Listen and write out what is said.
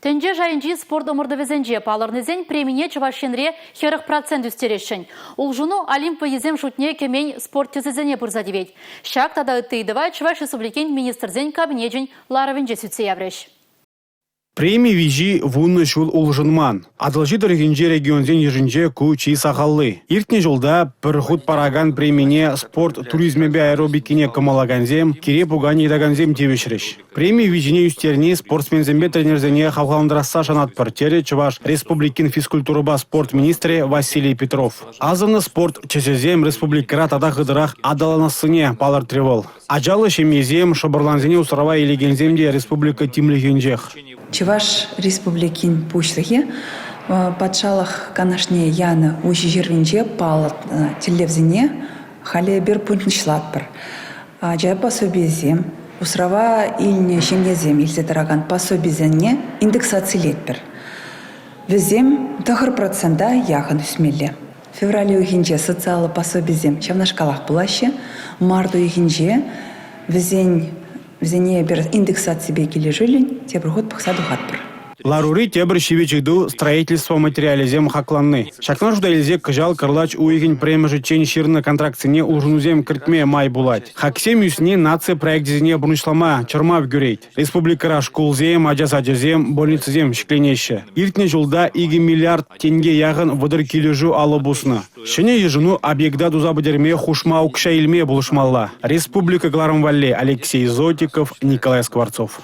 Тӗнче шайӗнчи спорт ӑмӑртӑвӗсенче палӑрнисен премине Чӑваш Енре 40% ӳстересшӗн. Улшӑну Олимп вӑййисем шутне кӗмен спорт тӗсӗсене пырса тивет. Ҫак тата ытти ыйтӑва Чӑваш Республикин Министрсен Кабинечӗн ларӑвӗнче сӳтсе яврӗҫ. Преми виҫи 10 ҫул улшӑнман. Атӑлҫи тӑрӑхӗнчи регионсен йышӗнче ку чи сахалли. Иртнӗ ҫулта пӗр хут паракан премине спорт туризмӗпе аэробикине кӑмӑллакансем, кире пуканӗ йӑтакансем тивӗҫрӗҫ. Преми виҫине ӳстерни спортсменсемпе тренерсене хавхалантарасса шанатпӑр, терӗ Чӑваш Республикин физкультурӑпа спорт министрӗ Василий Петров. Асӑннӑ спорт тӗсӗсем республикӑра тата хытӑрах аталанассине палӑртрӗ вӑл. Ачаллӑ ҫемьесем, шӑпӑрлансене усрава илекенсем те республика тимлӗхӗнчех. Чӑваш Республикин Пуҫлӑхӗ Патшалӑх Канашне янӑ уҫӑ ҫырнинче палӑртнӑ тӗллевсене халӗ эпир пурнӑҫлатпӑр. Ача пособийӗсем, усрава илнӗ ҫемьесем илсе тӑракан пособисене индексацилетпӗр. Вӗсем 9 процента яхӑн ӳсмелле. Февраль уйӑхӗнче социаллӑ пособисем ҫавнашкалах пулаҫҫӗ. Март уйӑхӗнче вӗсен вӗсене эпир индексаципе килӗшӳллӗн тепӗр хут пӑхса тухатпӑр. Ларури тепӗр ҫивӗч ыйту – строительство материалӗсем хакланни. Ҫакна шута илсе кӑҫал кӑрлач уйӑхӗн пӗрремӗшӗччен ҫырнӑ контрактсене улшӑнусем кӗртме май пулать. Хаксем ӳсни наци проекчӗсене пурнӑҫлама чӑрмав кӳрет. Республикӑра шкулсем, ача сачӗсем, больницӑсем ҫӗкленеҫҫӗ. Иртнӗ ҫулта 2 миллиард тенке яхӑн 30 килӗшӳ алӑ пуснӑ. Ҫӗнӗ йышӑну объекта туса пӗтерме хушма укҫа илме пулӑшмалла. Республика кӑларӑм валли Алексей Зотиков, Николай Скворцов.